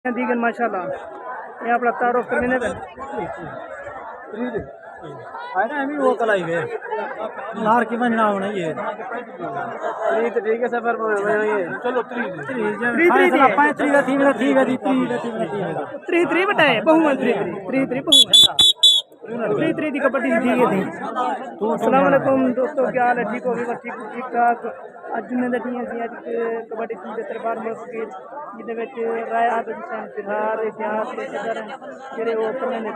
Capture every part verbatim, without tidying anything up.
دیگن ماشاءاللہ۔ یہ اپنا تعارف کرویندے پن۔ ہاں، ایویں وہ کلائی وے۔ لار کی بننا ہونا یہ۔ تری تو ٹھیک ہے، سفر میں، میں، میں، یہ۔ چلو، تری۔ تری، تری، تری۔ پانچ تری دا تھی میرا، تھی میرا، تری دا تھی میرا، تھی میرا۔ تری، تری بٹائے، بہو تری، تری، تری، تری بہو۔ تری تری دی کبڈی دی تھی ڳئی تھی۔ السلام علیکم دوستو، کیا حال ہے؟ ٹھیک ہو؟ ٹھیک، ٹھیک ٹھاک۔ اڄ جمعے دا ݙینہہ ہے، اڄ کبڈی ٹیم دے دربار ملک وچ، جس دے وچ رائے عادل حسین پرہار اتحاد دے صدر ہیں، جڑے وہ اوپن نے۔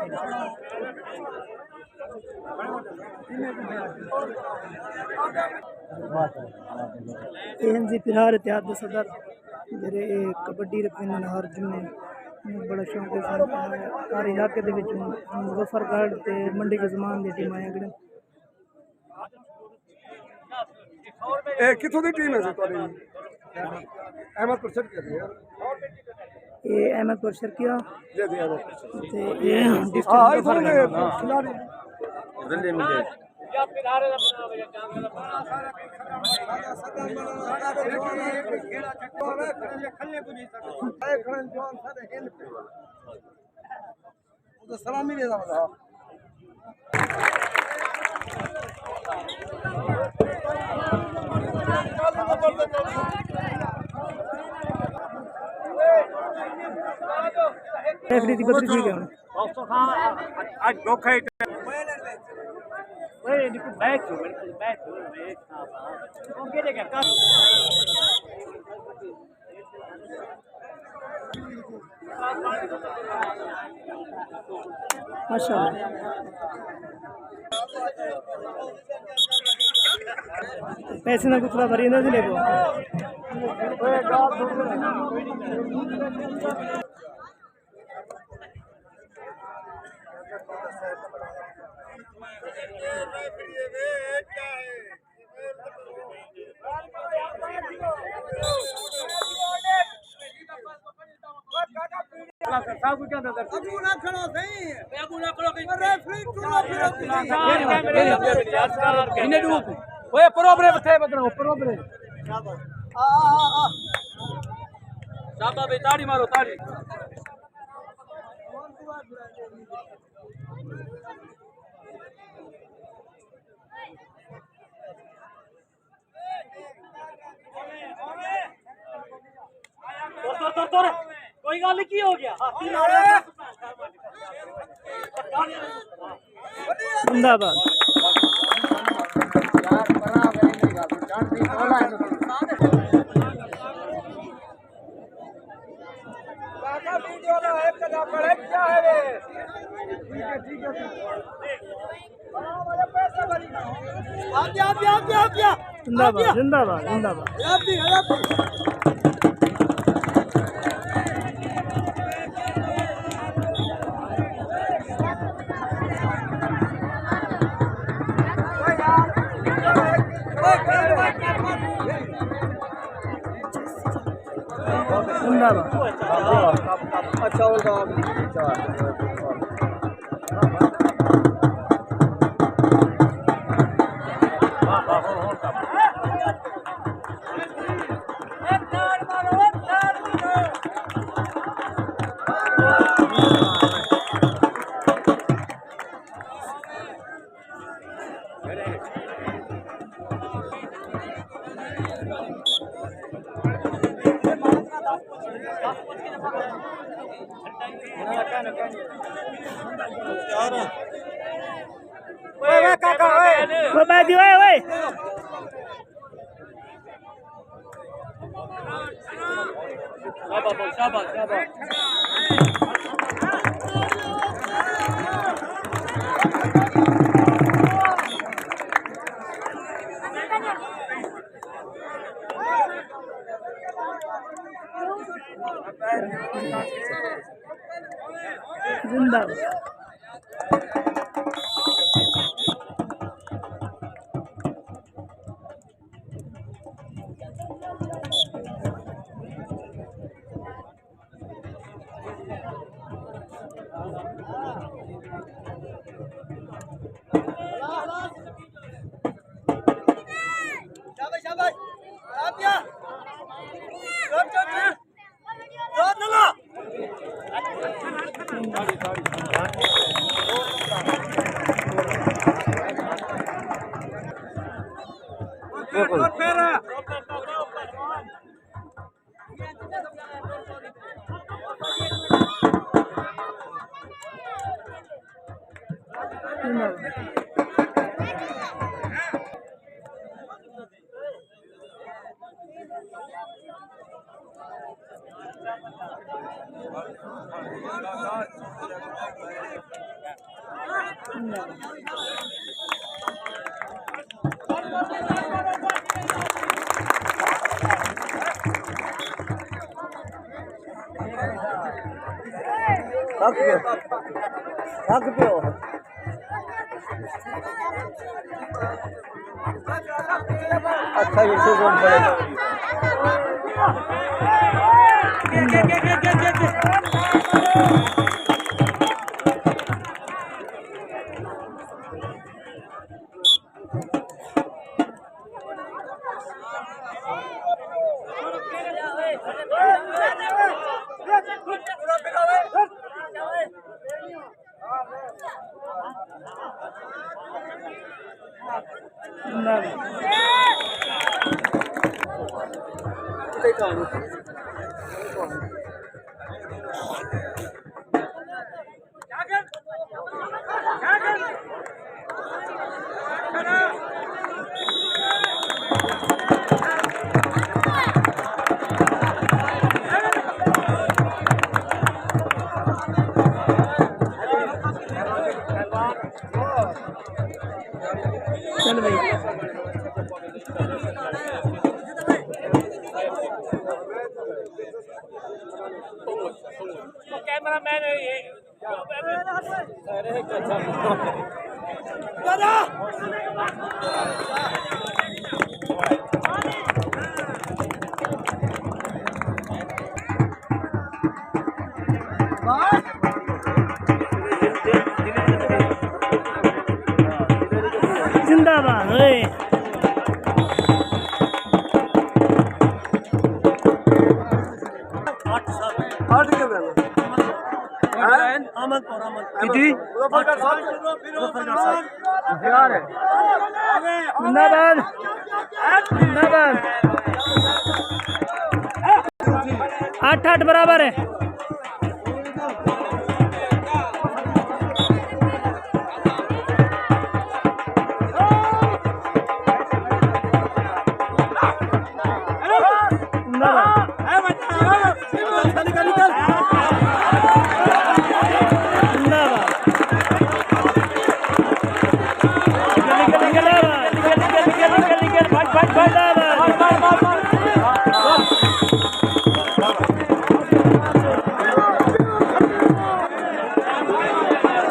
اے ہن جی پرہار اتحاد دے صدر، جڑے اے کبڈی رکھدے ہن ہر جمعے، انہاں بڑا شوق ہے سارے، ہر علاقے دے وچ مظفر گڑھ تے منڈی کے زمان دی ٹیم آیا کڑے۔ اے کتھوں دی ٹیم ہے سر تہاݙی؟ احمد پور شرقیہ دی ہے۔ اے احمد پور شرقیہ۔ جی، جی، احمد پور شرقیہ۔ تے اے ڈسٹرکٹ ہاں، مظفر گڑھ۔ ضلع مجھے۔ سلام نہیں دیتا بتا۔ ریفری دی بدلی تھی ڳئی ہݨ۔ اڄ دھوکا ہی۔ اوئے، میرے کول بیٹھ جو، میرے کول بیٹھ جو، میں ایک ساتھ آؤں۔ اوکے، دیکھ، کر۔ ماشاءاللہ۔ پیسے نہ کتلا بھری نہ دلے کو۔ اوئے پرو برے متھے بدنا، پرو برے۔ شاباش بھائی، تاڑی مارو، تاڑی۔ تر، تر، تر، تر۔ کوئی گل نہیں، کی ہو گیا؟ ہاتھی مارے۔ زندہ باد۔ زندہ باد، زندہ باد، زندہ باد۔ زندہ باد۔ اچھا، اور کہاں؟ اوئے، اوئے، کاکا، اوئے۔ اوئے، بھائی جی، اوئے، اوئے۔ شاباش، شاباش، شاباش۔ زندہ باد۔ شاباش، شاباش۔ آ گیا۔ چل، چل، چل۔ چل، چلا۔ تھک پیو، تھک پیو۔ اچھا، یہ سیزن بڑے۔ چل بھائی۔ کیمرہ مین ہے یہ۔ زندہ باد، اے۔ اٹھ کے بولو۔ ہاں؟ کتنی؟ مظفر گڑھ صاحب۔ مظفر گڑھ صاحب۔ زندہ باد۔ زندہ باد۔ اٹھ اٹھ برابر ہے۔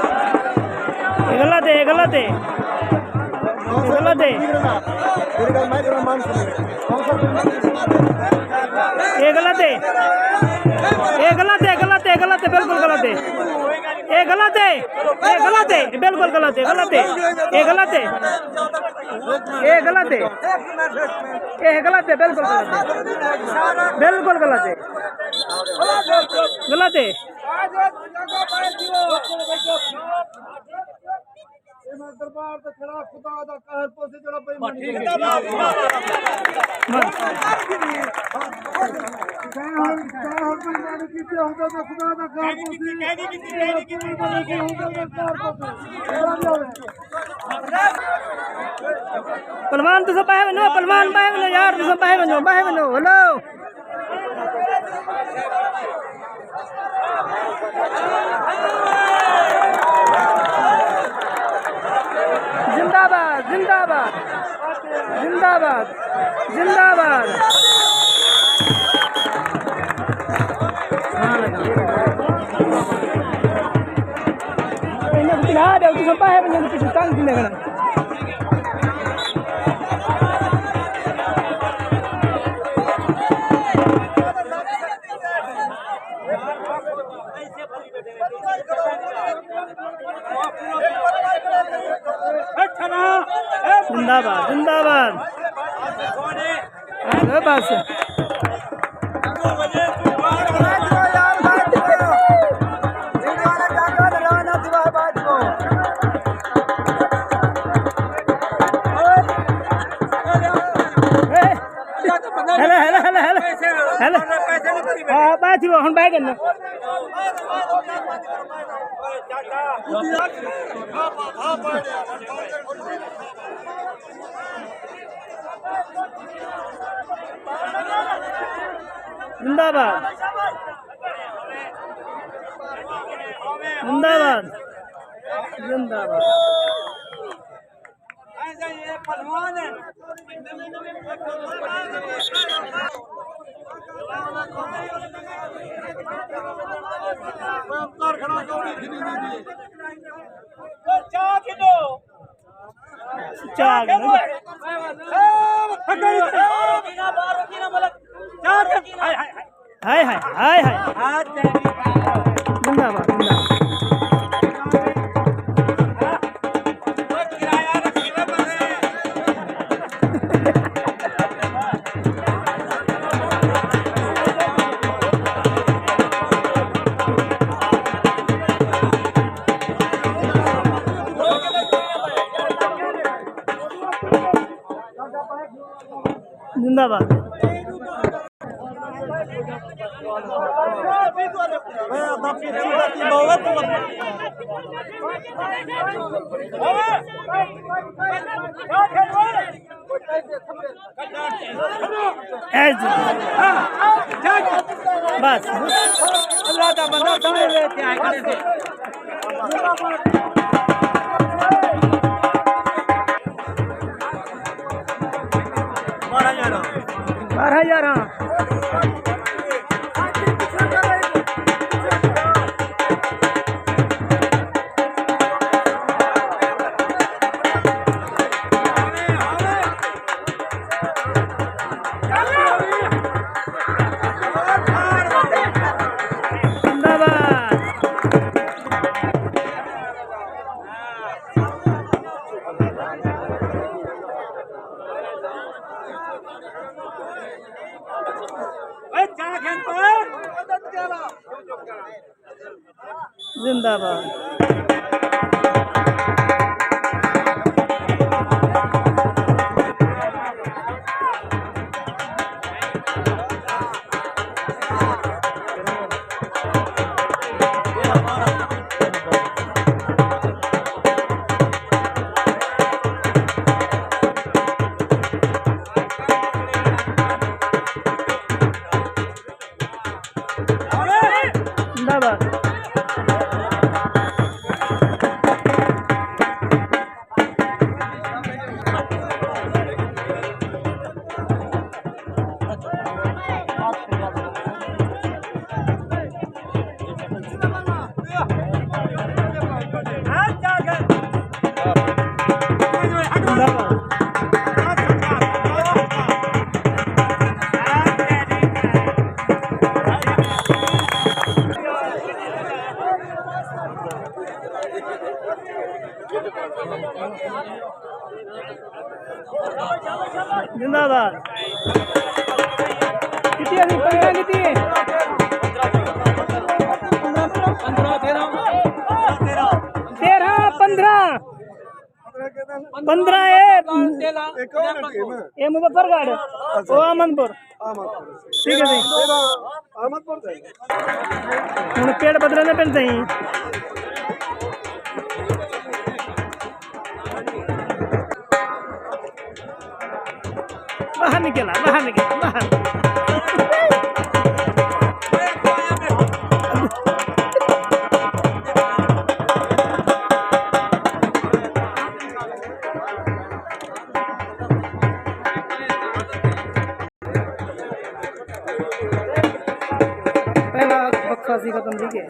اے غلط ہے، اے غلط ہے۔ اے غلط ہے۔ اے غلط ہے۔ اے غلط ہے، غلط ہے، غلط ہے، بالکل غلط ہے۔ اے غلط ہے۔ اے غلط ہے، بالکل غلط ہے، غلط ہے۔ اے غلط ہے۔ اے غلط ہے۔ اے غلط ہے، بالکل غلط ہے۔ بالکل غلط ہے۔ غلط ہے۔ انہاں دربار تے کھڑا خدا دا قہر پوسی جڑا بے ایمانی کیتی۔ جے ہن، جے ہن بے ایمانی کیتی ہوندے تے خدا دا قہر پوسی۔ پہلوان تساں ٻاہر ونڄو، پہلوان ٻاہر ونڄو یار، تساں ٻاہر ونڄو، ٻاہر ونڄو، ہلو۔ زندہ باد، زندہ باد، زندہ باد، زندہ باد۔ انہاں کوں پلھا ݙیو، تساں ٻاہر ونڄو، تساں تنگ تھیندے کھڑے۔ زندہ باد، زندہ باد۔ اے بس۔ Hello, hello, hello, hello. Hello. ہاں، ٻاہر تھیو۔ ہݨ ٻہہ ڳئے۔ زندہ باد۔ زندہ باد۔ زندہ باد۔ چاہ گھنو۔ ہائے ہائے، ہائے ہائے۔ زندہ باد، زندہ باد۔ زندہ باد۔ اے جی۔ بس۔ اللہ دا بندہ سامنے لے کے آئے کھڑے تھے۔ بارہ یارہ۔ زندہ باد۔ زندہ باد۔ زندہ باد۔ زندہ باد۔ کتنی ہے جی؟ پندرہ کتنی ہے؟ تیرہ، پندرہ۔ پندرہ ہے۔ اے مظفر گڑھ، او احمد پور۔ ٹھیک ہے جی۔ ہݨ پیڑ بدلݨے پئن سئیں۔ باہر نکل آ، باہر نکل آ، باہر۔ پہلا وقفہ سی ختم تھی ڳئے۔